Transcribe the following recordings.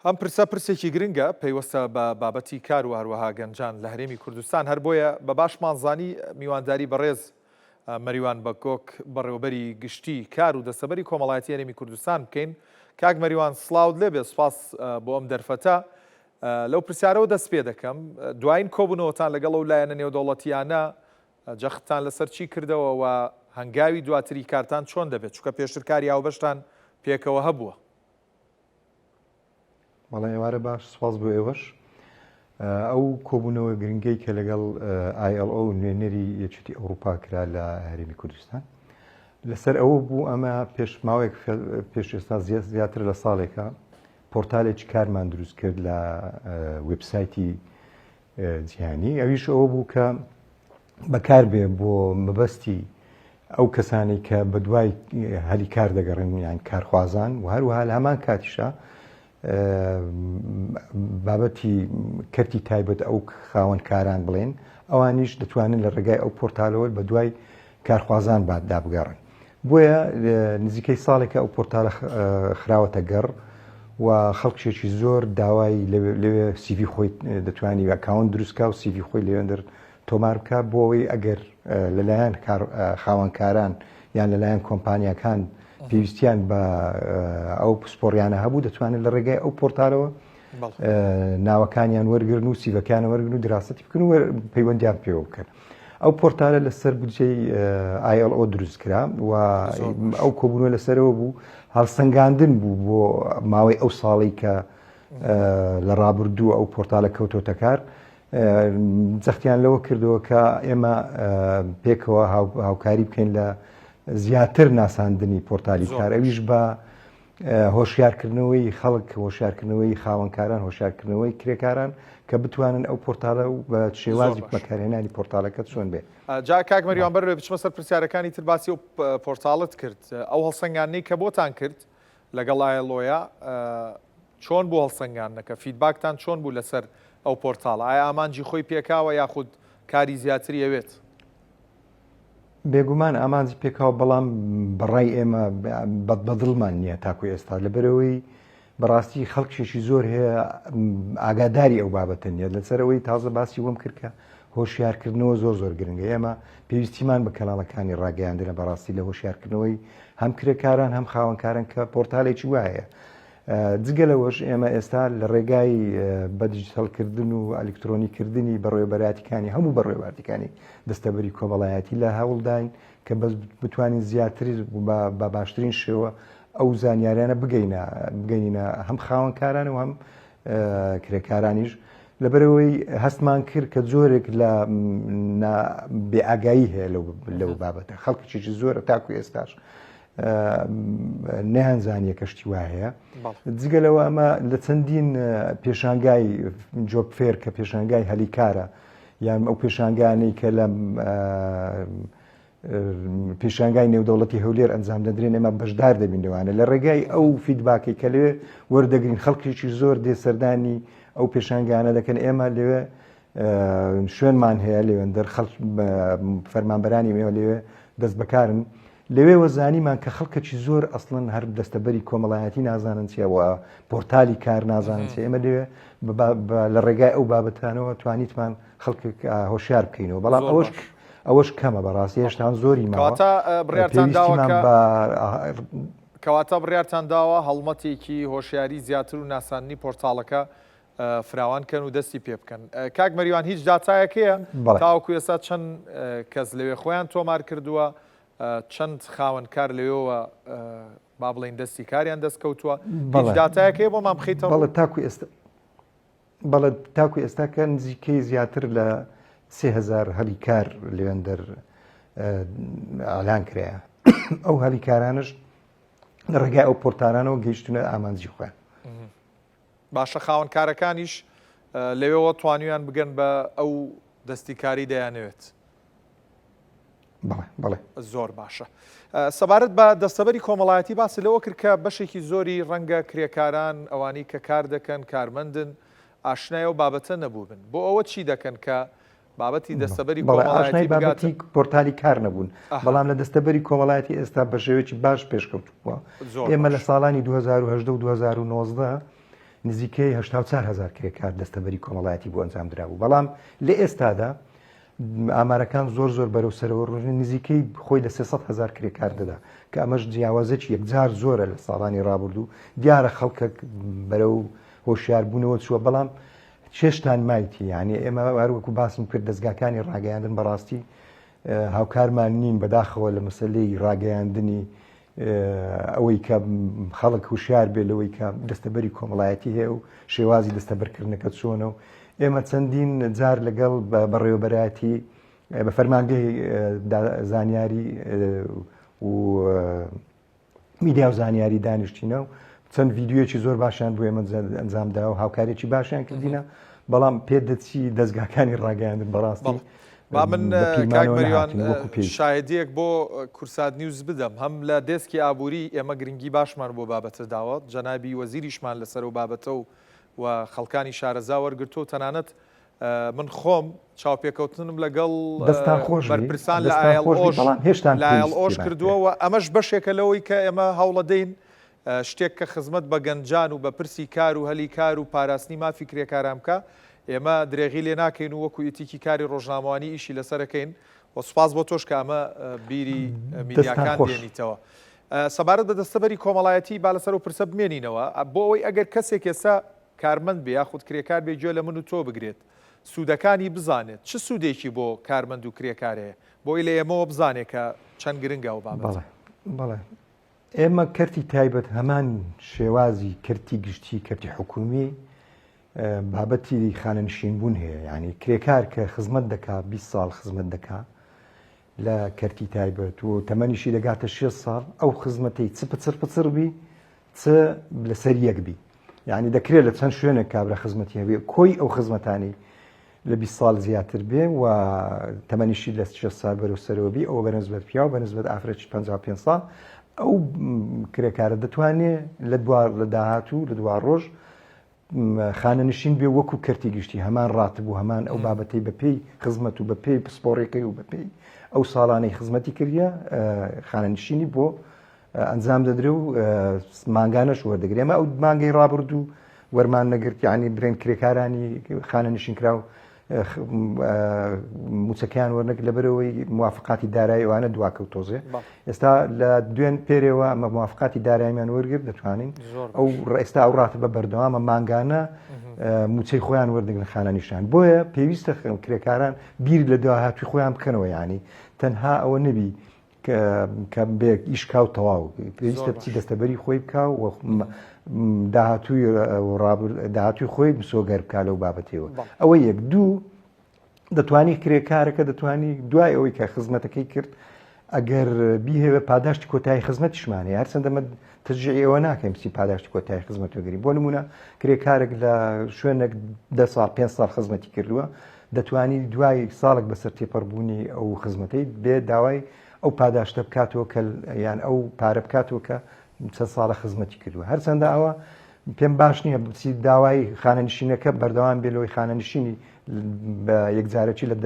ئەم پرسە پرسێکی گرنگە پەیوەستە بە بابەتی کار و هەروەها گەنجان لە هەرێمی کوردستان، هەر بۆیە بە باشمان زانی میوانداری بەڕێز مەریوان بەگۆک بەڕێوەبەری گشتی کار و دەستەبەری کۆمەڵایەتی هەرێمی کوردستان بکەین. کاک مەریوان سڵاوت لێبێ، سوپاس بۆ ئەم دەرفەتە. لەو پرسیارەوە دەست پێ دەکەم، دوایین کۆبوونەوەتان لەگەڵ ئەو لایەنە نێودەوڵەتییانە جەختتان لەسەر چی کردەوە و هەنگاوی دواتری کارتان چۆن دەبێت، چونکە پێشتر کاری هاوبەشتان پێکەوە هەبووە؟ بەڵێ ئێوارە باش سوپاس بۆ ئێوەش. ئەو کۆبوونەوە گرنگەی کە لەگەڵ ILO نوێنەری یەکێتی ئەوروپا کرا لە هەرێمی کوردستان لەسەر ئەوە بوو ئەمە پێش ماوەیەک پێش ئێستا زیاتر لە ساڵێکە پۆرتالێکی کارمان دروست کرد لە وبسایتی جیهانی ئەویش ئەوە بوو کە بەکاربێ بۆ مەبەستی ئەو کەسانەی کە بەدوای هەلی کار دەگەڕێن یان کارخوازان و هەروەها لە هەمان کاتیشا بابەتی کەرتی تایبەت ئەو خاوەن کاران بڵێن ئەوانیش دەتوانن لە ڕێگای ئەو پۆرتالەوە بە دوای کارخوازان باتدا بگەڕن بۆیە نزیکەی ساڵێکە ئەو پۆرتالە خراوەتە گەڕ و خەڵکێکی زۆر داوای لەوێ سیڤی خۆی دەتوانی account دروستکا و سیڤی خۆی لەوێندر تۆمار بکە بۆ ئەوەی ئەگەر لەلایەن خاوەنکاران یان لەلایەن کۆمپانیاکان پێویستیان بە ئەو پسپۆڕیانە هەبوو دەتوانن لە ڕێگای ئەو پۆرتالەوە ناوەکانیان وەرگرن و سیڤەکان وەرگن و دراسەتی بکەن و پەیوەندیان پێوە بکەن. ئەو پۆرتالە لەسەر بودجەی ILO دروست کرا و ئەو کۆبوونەوە لەسەرەوە بوو هەڵسەنگاندن بوو بۆ ماوەی ئەو ساڵی کە لە ڕابردوو ئەو پۆرتالە کەوتۆتە کار جەختیان لەوە کردەوە کە ئێمە پێکەوە هاوکاری بکەین لە زیاتر ناساندنی پۆرتالی کار ئەویش بە هۆشیارکردنەوەی خەڵک هۆشیارکردنەوەی خاوەنکاران هۆشیارکردنەوەی کرێکاران کە بتوانن ئەو پۆرتالە و بە شێوازی بەکارهێنانی پۆرتالەکە چۆن بێ جا کاک مەریوان بەر لەوەی بچمە سەر پرسیارەکانی تر باسی ئەو پۆرتاڵت کرد ئەو هەڵسەنگاندنەی کە بۆتان کرد لەگەڵ ILO یا چۆن بوو هەڵسەنگاندنەکە feedback تان چۆن بوو لەسەر ئەو پۆرتاڵە ئایا ئامانجی خۆی پێکاوە یاخود کاری زیاتری ئەوێت؟ بێگومان ئامانجی پێکاوە بەڵام بەڕای ئێمە بەدڵمان نییە تاکو ئێستا لەبەرەوەی بەڕاستی خەڵکێکی زۆر هەیە ئاگاداری ئەو بابەتە نییە لەسەر ئەوەی تازە باسی وەم کرد کە هۆشیارکردنەوە زۆر زۆر گرنگە ئێمە پێویستیمان بە کەناڵەکانی ڕاگەیاندنە بەڕاستی لە هۆشیارکردنەوەی هەم کرێکاران هەم خاوەنکاران کە پۆرتالێکی وایە جگە لەوەش ئێمە ئێستا لە ڕێگای بە دیجیتەڵکردن و ئەلکترۆنیکردنی بەڕێوەبەرایەتیکانی هەموو بەڕێوەبەراتیکانی دەستەبەری کۆمەڵایەتی لە هەوڵداین کە بەس بتوانین زیاتر بە باشترین شێوە ئەو زانیاریانە بگەینە بگەینە هەم خاوەنکاران و هەم کرێکارانیش لەبەرەوەی هەستمان کرد کە جۆرێک لە بێئاگایی هەیە لەو بابەتە خەڵکێکی زۆرە تاکو ئێستاش نەیانزانیە کە شتی وا هەیە جگە لەوە ئەمە لە چەندین پێشانگای job fair کە پێشانگای هەلیکارە یان ئەو پێشانگانەی کە لە پێشانگای نێودەوڵەتی هەولێر ئەنجام دەدرێن ئێمە بەشدار دەبین لەوانە لە ڕێگای ئەو feedback ی کە لەوێ وەردەگرین خەڵکێکی زۆر دێ سەردانی ئەو پێشانگانە دەکەن ئێمە لەوێ شوێنمان هەیە لەوێندەر خەڵک فەرمانبەرانی ئێمە لەوێ دەست بەکارن لەوێوە زانیمان کە خەڵکەکی زۆر ئەسڵەن هەر دەستەبەری کۆمەڵایەتی نازانن چیە و پۆرتالی کار نازانن چیە ئێمە لەوێ لە ڕێگای ئەو بابەتانەوە توانیتمان خەڵکێک هۆشیار بکەینەوە بەڵام ئەوەش ئەوەش کەمە بەڕاستی هێشتان زۆری ماوە بڕیارتان داوە کە کەواتە بڕیارتان داوە هەڵمەتێکی هۆشیاری زیاتر و ناساندنی پۆرتاڵەکە فراوان کەن و دەستی پێ بکەن کاک مەریوان هیچ داتایەک هەیە تاوەکو ئێستا چەند کەس لەوێ خۆیان تۆمار کردووە چەند خاوەن کار لەوێوە با بڵین دەستی کاریان دەست کەوتووە هیچ داتایەک هەیە بۆمان بخیتە بەڵێ تاکو ئێستا بەڵێ تاکو ئێستا کە نزیکەی زیاتر لە 3000 هەلی کار لەوێندەر ئالان کرایە ئەو هەلی کارانش لە ڕێگای ئەو پۆرتارانەوە گەیشتونە ئامانجی خۆیان باشە خاوەن کارەکانیش لەوێوە توانیان بگەن بە ئەو دەستی کاری دەیانەوێت. بەڵێ زۆر باشە. سەبارەت بە دەستەبەری کۆمەڵایەتی باسی لەوە کرد کە بەشێکی زۆری ڕەنگە کرێکاران ئەوانی کە کار دەکەن کارمەندن ئاشنای ئەو بابەتە نەبووبن بۆ ئەوە چی دەکەن کە بابەتی دەستەبەری کۆمەڵایەتی بابەتی پۆرتالی کار نەبوون بەڵام لە دەستەبەری کۆمەڵایەتی ئێستا بە شێوەیەکی باش پێشکەوتووە ئێمە لە ساڵانی 2010 و 2019. نزیکەی 84 هزار کرێکار دەستەبەری کۆمەڵایەتی بۆ ئەنجام درابوو بەڵام لە ئێستادا ئامارەکان زۆر زۆر بەرەو سەرەوە ڕۆژن نزیکەی خۆی لە 300 هزار کرێکار دەدا کە ئەمەش جیاوازێکی یەکجار زۆرە لە ساڵانی ڕابردوو دیارە خەڵکەک بەرەو هۆشیاربوونەوە چووە بەڵام چێشتان مایتی یعنی ئێمە هەروەکو باسم کرد دەستگاکانی ڕاگەیاندن بەڕاستی هاوکارمان نین بەداخەوە لە مەسلەی ڕاگەیاندنی ئەوەی کە خەڵک هوشیار بێ لەوەی کە دەستەبەری کۆمەڵایەتی هەیە و شێوازی دەستەبەرکردنەکە چۆنە و ئێمە چەندین جار لەگەڵ بەڕێوەبەرایەتی بە فەرمانگەی زانیاری و میدیا و زانیاری دانیشتینە و چەند ڤیددیوەکی زۆر باشیان بۆ ئێمە ئەنجامدا و هاوکارێکی باشیان کردینە بەڵام پێدەچی دەستگاکانی ڕاگەیاندن بەڕاستی با من کاک مەریوان شایەدیەک بۆ کورسات نیوز بدەم هەم لە دێسکی ئابووری ئێمە گرنگی باشمان بۆ بابەتە داوە جەنابی وەزیریشمان لەسەر و بابەتە و و خەڵکانی شارەزا وەرگرتو و تەنانەت من خۆم چاوپێکەوتنم لەگەڵ بەرپرسان لە ILO ش کردووە و ئەمەش بەشێکە لەوەی کە ئێمە هەوڵەدەین شتێک کە خزمەت بە گەنجان و بە پرسی کار و هەلی کار و پاراستنی مافی کرێکاران بکا، ئێمە درێغی لێ ناکەین و وەکو ئیتیکی کاری ڕۆژنامەوانی ئیشی لەسەر ئەکەین و سوپاس بۆ تۆش کە ئەمە بیری میدیاکان دێنیتەوە. سەبارەت بە دەستەبەری کۆمەڵایەتی با لەسەر ئەو پرسە بمێنینەوە، بۆ ئەوەی ئەگەر کەسێک ئێستا کارمەند بێ یاخود کرێکار بێ گوێ لە من و تۆ بگرێت، سوودەکانی بزانێت، چ سوودێکی بۆ کارمەند و کرێکار هەیە؟ بۆ ئەوەی لە ئێمەوە بزانێت کە چەند گرنگە ئەو بابەتە. بەڵێ بەڵێ ئێمە کەرتی تایبەت هەمان شێوازی کەرتی گشتی کەرتی حکومی بابەتی خانەنشین بوون هەیە یعنی کرێکار کە خزمەت دەکا 20 ساڵ خزمەت دەکا لە کەرتی تایبەت و تەمەنیشی دەگاتە 6 ساڵ ئەو خزمەتەی چ پچڕ پچڕ بی چ لەسەر یەک بی یعنی دەکرێت لە چەند شوێنێک کابرا خزمەتی هەبێ کۆی ئەو خزمەتانی لە 20 ساڵ زیاتر بێ و تەمەنیشی لە 60 ساڵ بەرەو سەرەوە بی ئەوە بەنسبەت پیاو بەنسبەت ئافرەتی 55 ساڵ ئەو کرێکارە دەتوانێ لە دوا لە داهاتوو لە دوا ڕۆژ خانەنشین بێ وەکو کەرتی گشتی هەمان ڕاتب و هەمان ئەو بابەتەی بەپێی خزمەت و بەپێی پسپۆڕێکەی و بەپێی ئەو ساڵانەی خزمەتی کردە خانەنشینی بۆ ئەنجام دەدرێ و مانگانەش وەردەگرێ ئەمە ئەو مانگەی ڕابردوو وەرمان نەگرت یعنی برێن کرێکارانی خانەنشین کراو موچەکەیان وەرنەک لەبەرەوەی موافقاتی دارایی ئەوانە دواکەوت تۆزێ ئێستا لە دوێن پێرێوە ئەمە موافقاتی داراییمان وەرگرت دەتوانین ئەو ئێستا ئەو ڕاتە بە بەردەوامە مانگانە موچەی خۆیان وەردەگرن خانەنشان بۆیە پێویستە کرێکاران بیر لە داهاتوی خۆیان بکەنەوە ینی تەنها ئەوە نەبی کە بێ ئیش کا و تەواو پێویستە بچی دەستەبەری خۆی بکا و داهاتووی داهاتوی خۆی مسۆگەر بکا لەو بابەتەوە ئەوە یەک دوو دەتوانی کرێکارەکە دەتوانی دوای ئەوەی کە خزمەتەکەی کرد ئەگەر بیهەوێ پاداشتی کۆتایی خزمەتیشمان هەیە هەرچەندە مە تەشجیعی ئەوە ناکەین بچی پاداشتی کۆتایی خزمەت وەگری بۆ نمونە کرێکارێک لە شوێنێک دە ساڵ پێ ساڵ خزمەتی کردووە دەتوانی دوای ساڵێک بەسەر تێپەڕبوونی ئەو خزمەتەی بێ داوای ئەو پاداشتە بکاتەوە کە یان ئەو پارە بکاتەوە کە چەند ساڵە خزمەتی کردووە هەرچەندە ئەوە پێم باش نییە بچی داوای خانەنشینەکە بەردەوام بێ لەوەی خانەنشینی بە یەکجارەکی لە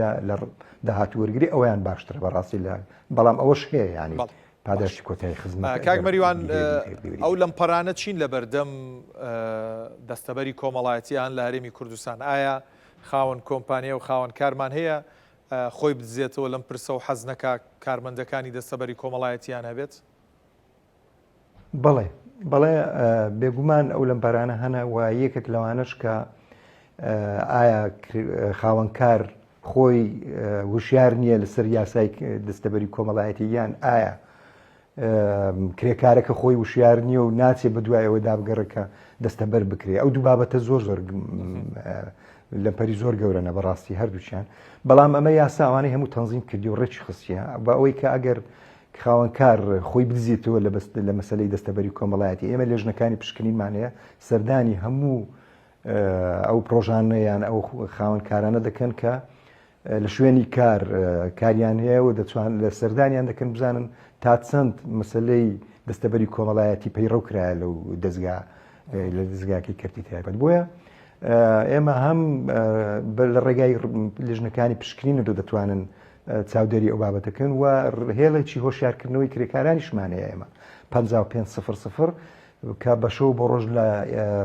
داهاتوو وەرگری ئەویان باشترە بەڕاستی لە بەڵام ئەوەش هەیە ینی پاداشتی کۆتایی خزمەت کاک مەریوان ئەو لەمپەرانە چین لە بەردەم دەستەبەری کۆمەڵایەتیان لە هەرێمی کوردستان ئایا خاوەن کۆمپانیا و خاوەن کارمان هەیە خۆی بدزێتەوە لەم پرسە و حەز نەکا کارمەندەکانی دەستەبەری کۆمەڵایەتیان هەبێت؟ بەڵێ بەڵێ بێگومان ئەو لەمپەرانە هەنە و یەکێک لەوانەش کە ئایا خاوەنکار خۆی وشیار نییە لەسەر یاسای دەستەبەری کۆمەڵایەتی یان ئایا کرێکارەکە خۆی وشیار نییە و ناچێ بە دوای ئەوە دابگەڕێ کە دەستەبەر بکرێ ئەو دوو بابەتە زۆر زۆر لەمپەری زۆر گەورەنە بەڕاستی هەردووچیان بەڵام ئەمە یاسا ئەوانەی هەموو تەنزیم کردی و ڕێکی خستیە بە ئەوەی کە ئەگەر خاوەنکار خۆی بدزێتەوە لە بەست لە مەسلەی دەستەبەری کۆمەڵایەتی ئێمە لێژنەکانی پشکنینمان هەیە سەردانی هەموو ئەو پرۆژانە یان ئەو خاوەنکارانە دەکەن کە لە شوێنی کار کاریان هەیە و دەتوان لە سەردانیان دەکەن بزانن تا چەند مەسلەی دەستەبەری کۆمەڵایەتی پەیڕەو کرایە لەو دەزگا لە دەزگاکەی کەرتی تایبەت بۆیە ئێمە هەم لە ڕێگای لیژنەکانی پشکنین و دەتوانن چاودێری ئەو بابەتەکەن و هێڵێکی هۆشیارکردنەوەی کرێکارانیشمان هەیە ئێمە 55 0 0. کە بە شەو بە ڕۆژ لە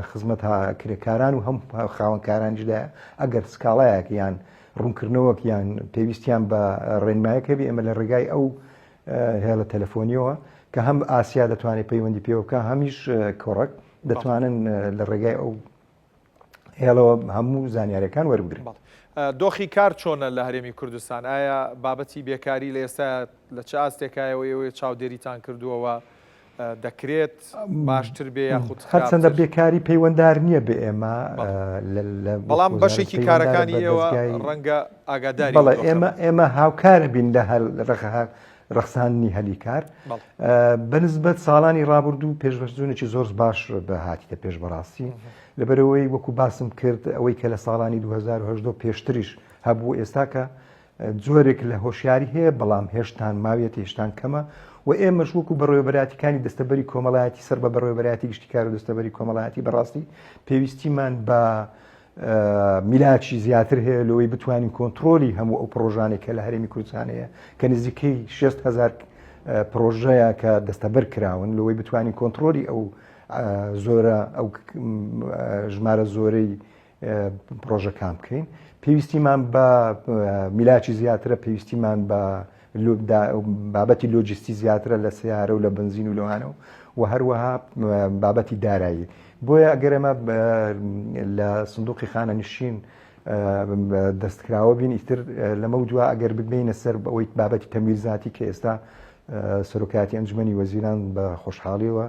خزمەت کرێکاران و هەم خاوەنکارانیشدایە ئەگەر سکاڵایەک یان ڕوونکردنەوەک یان پێویستیان بە ڕێنمایەک هەبی ئێمە لە ڕێگای ئەو هێڵە تەلەفۆنیەوە کە هەم ئاسیا دەتوانێت پەیوەندی پێوە بکە هەمیش کۆڕەک دەتوانن لە ڕێگای ئەو هێڵەوە هەموو زانیاریەکان وەربگرن. دۆخی کار چۆنە لە هەرێمی کوردستان؟ ئایا بابەتی بێکاری لە ئێستا لە چ ئاستێکایە و ئێوە چاودێریتان کردووە و دەکرێت باشتر بێ یاخود هەرچەندە بێکاری پەیوەندار نییە بە ئێمە بەڵام بەشێکی کارەکانی ئێوە ڕەنگە ئاگاداری بەڵێ ئێمە ئێمە هاوکارە بین لە هەر ڕەخساندنی هەلی کار بەنسبەت ساڵانی ڕابردوو پێشڤەچوونێکی زۆر باش بە هاتیتە پێش بەڕاستی لەبەرەوەی وەکو باسم کرد ئەوەی کە لە ساڵانی 2010 پێشتریش هەبوو ئێستا کە جۆرێک لە هۆشیاری هەیە بەڵام هێشتان ماویەت هێشتان کەمە و ئێمەش وەکو بەڕێوەبەراتیکانی دەستەبەری کۆمەڵایەتی سەر بە بەڕێوەبەرایەتی گشتی کار و دەستەبەری کۆمەڵایەتی بەڕاستی پێویستیمان بە میلاکی زیاتر هەیە لەوەی بتوانین کۆنترۆلی هەموو ئەو پڕۆژانەی کە لە هەرێمی کوردستان هەیە کە نزیکەی 6 هزار پڕۆژەیە کە دەستەبەر کراون لەوەی بتوانین کۆنترۆلی ئەو زۆرە ئەو ژمارە زۆرەی پڕۆژەکان بکەین پێویستیمان بە میلاکی زیاترە پێویستیمان بە بابەتی لۆجستی زیاترە لە سیارە و لە بنزین و لەوانە و هەروەها بابەتی دارایی بۆیە ئەگەر ئێمە لە سندوقی خانەنشین دەستکراوە بین ئیتر لەمە دوا ئەگەر ببینە سەر ئەوەی بابەتی تەمویل زاتی کە ئێستا سەرۆکایەتی ئەنجومەنی وەزیران بە خۆشحاڵیەوە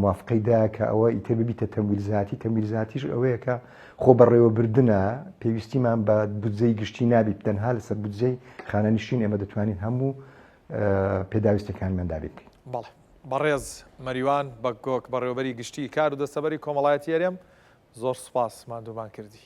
موافقەی دا کە ئەوە ئیتر ببیتە تەمویل زاتی تەمویل زاتیش ئەوەیە کە خۆ بەڕێوەبردنە پێویستیمان بە بودجەی گشتی نابیت تەنها لەسەر بودجەی خانەنشین ئێمە دەتوانین هەموو پێداویستەکانمان دابین بکەین. بەڵێ بەڕێز مەریوان بەگگۆک بەڕێوەبەری گشتیی کار و دەستەبەری کۆمەڵایەتی هەرێم زۆر سوپاس ماندوومان کردی.